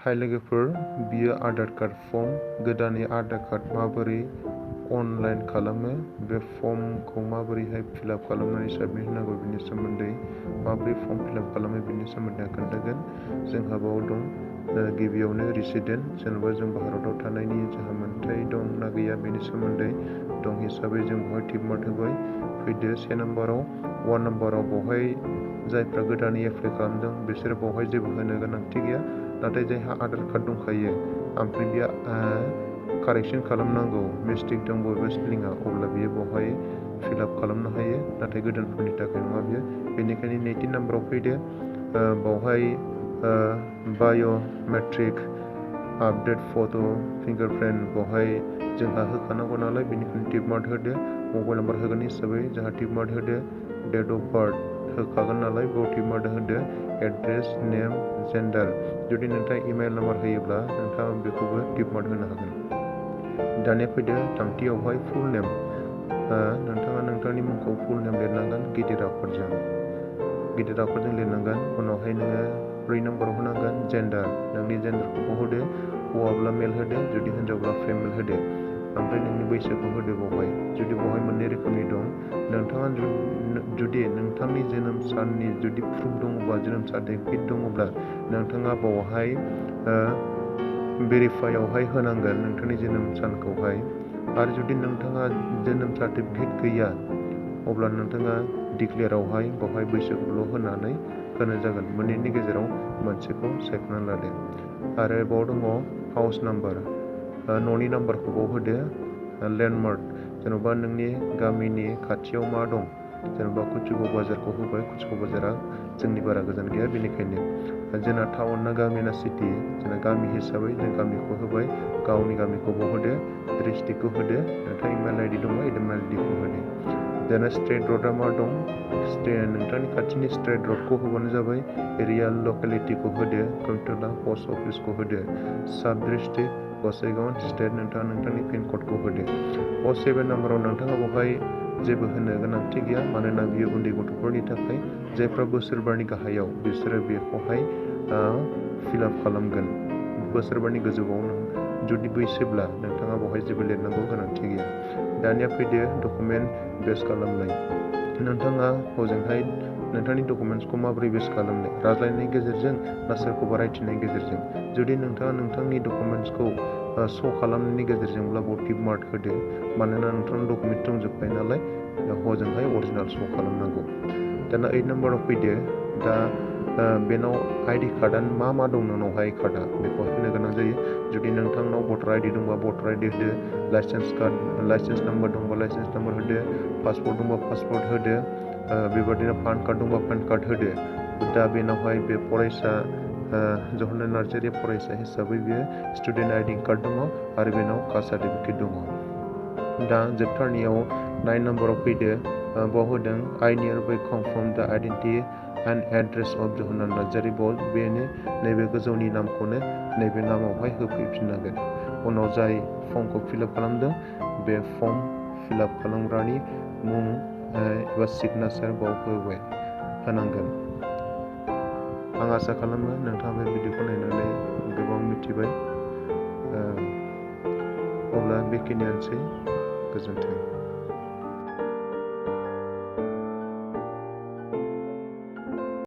हाय लोगोफोर, बियो आधार कार्ड फर्म गोदानै आधार कार्ड माबोरै अनलाइन खालामो, बे फर्मखौ माबोरैहाय फिलआप खालामनानै साबमिट होनांगौ बिनि सोमोन्दै, माबोरै फर्म फिलआप खालामो बिनि सोमोन्दै आं खोन्थागोन। जोंहा बाव दं गिबियावनो रेसिडेन्ट, जेनेबा जों भारताव थानायनि जोंहा मोन्थाय दं ना गैया बेनि सोमोन्दै दं हिसाबै जों बेवहाय टिक मार्क होबाय। फैदो 1 नाम्बाराव बेवहाय जायफ्रा गोदानै एप्लाइ खालामदों बिसोर बेवहाय जेबो होनो गोनांथि गैया, नाथाय जायहा आधार कार्ड दंखायो ओमफ्राय बियो कारेक्सन खालामनांगौ, मिस्टेक दं बबेबा स्पेलिंआ, अब्ला बियो बेवहाय फिलआप खालामनो हायो, नाथाय गोदानफोरनि थाखाय नङा बियो। बेनिखायनो 2 नाम्बाराव फैदो, बेवहाय बाय'मेट्रिक आपडेट फट' फिंगारप्रिन्ट बेवहाय जोंहा होखानांगौ नालाय बेनिखायनो टिक मार्क होदो। मबाइल नाम्बार होगोन हिसाबै जोंहा टिक मार्क होदो। डेट अफ बार्थ होखागोन नालाय बेयाव टिक मार्क होदो। एड्रेस, नेम, जेन्डार, जुदि नोंथाङा इमेल नाम्बार होयोब्ला नोंथाङा बेखौबो टिक मार्क होनो हागोन। दानिया फैदो थामथियावहाय फुल नेम, नोंथाङा नोंथांनि मुंखौ फुल नेम लिरनांगोन गिदिर आखरजों लिरनांगोन। उनावहाय नोङो 4 नाम्बाराव होनांगोन जेन्डार, नोंनि जेन्डारखौ होदो, हौवाब्ला मेल होदो, जुदि हिन्जावब्ला फेमेल होदो। ओमफ्राय नोंनि बैसोखौ होदो बेवहाय, जुदि बेवहाय मोननै रोखोमनि दं। नोंथाङा जुदि नोंथांनि जोनोम साननि जुदि प्रुफ दङब्ला, जोनोम सार्टिफिकेट दङब्ला नोंथाङा बेवहाय भेरिफाइआवहाय होनांगोन नोंथांनि जोनोम सानखौहाय। आरो जुदि नोंथाङा जोनोम सार्टिफिकेट गैया अब्ला नोंथाङा डिक्लेयारावहाय बेवहाय बैसोखौल' होनानै होनो जागोन। मोननैनि गेजेराव मोनसेखौ सायख'नानै लादो। आरो बाव दङ हाउस नाम्बार, न'नि नाम्बारखौ बाव होदो। लेन्डमार्क, जेन'बा नोंनि गामिनि खाथियाव मा दं, जेन'बा कुचुगाव बाजारखौ होबाय, कुचुगाव बाजारा जोंनि बारा गोजान गैया बेनिखायनो। जोंना टाउन ना गामि ना सिटि, जोंना गामि हिसाबै जों गामिखौ होबाय, गावनि गामिखौबो होदो, डिस्ट्रिक्टखौ होदो, नोंथाङा इमेल आइडि दंबा इमेल आइडिखौ होदो। दाना स्ट्रेट रडआ मा दं, नोंथांनि खाथिनि स्ट्रेट रडखौ होबानो जाबाय। एरिया लकेलिटिखौ होदो, कुन्तला पस्ट अफिसखौ होदो। साब डिस्ट्रिक्ट गसाइगाव स्टेट, नोंथाङा नोंथांनि पिन क'डखौ होदो। 7 नाम्बाराव नोंथाङा बेवहाय जेबो होनो गोनांथि गैया, मानोना बियो उन्दै गथ'फोरनि थाखाय। जायफ्रा बोसोरबानि गाहायाव बिसोरो बेखौहाय फिलआप खालामगोन। बोसोरबानि गोजौआव जुदि बैसोब्ला नोंथाङा बेवहाय जेबो लिरनांगौ गोनांथि गैया। दानिया फैदो डकुमेन्ट बेस खालामनाय। नोंथाङा हजोंहाय नोंथांनि डकुमेन्ट्सखौ माबोरै बेस खालामनो, रायज्लायनायनि गेजेरजों ना सोरखौबा रायथिनायनि गेजेरजों? जुदि नोंथाङा नोंथांनि डकुमेन्ट्सखौ श' खालामनायनि गेजेरजोंब्ला बेयाव टिक मार्क होदो, मानोना नोंथांनि डकुमेन्ट दंजोबखायो नालाय हजोंहाय अरिजिनेल श' खालामनांगौ। दाना 8 नाम्बाराव फैदो। दा बेनाव आइडि कार्डआ मा दं नोंनावहाय कार्डआ बेखौ होनो गोनां जायो। जुदि नोंथांनाव भटार आइडि दंबा भटार आइडि होदो, लाइसेन्स नाम्बार दंबा लाइसेन्स नाम्बार होदो, पासपर्ट दंबा पासपर्ट होदो, बेबादिनो पान कार्ड दंबा पान कार्ड होदो। दा बेनावहाय बे फरायसा जवाहरलाल नार्जारि फरायसा हिसाबै बेयो स्टुडेन्ट आइडि कार्ड दङ आरो बेनाव कास्ट सार्टिफिकेट दङ। दा जोबथारनायाव 9 नाम्बाराव फैदो, बाव होदों I hereby confirm the identity and address of Jawaharlal Narzary बस, बेनो नैबे गोजौनि नामखौनो नैबे नामावहाय होफैफिननांगोन। उनाव जाय फर्मखौ फिलआप खालामदों बे फर्म फिलआप खालामग्रानि मुं एबा सिगनेचार बाव होनांगोन। आं आसा खालामो नोंथाङा बे भिडिअखौ नायनानै गोबां मिथिबाय। अब्ला बेखिनियानोसै, गोजोन्थों।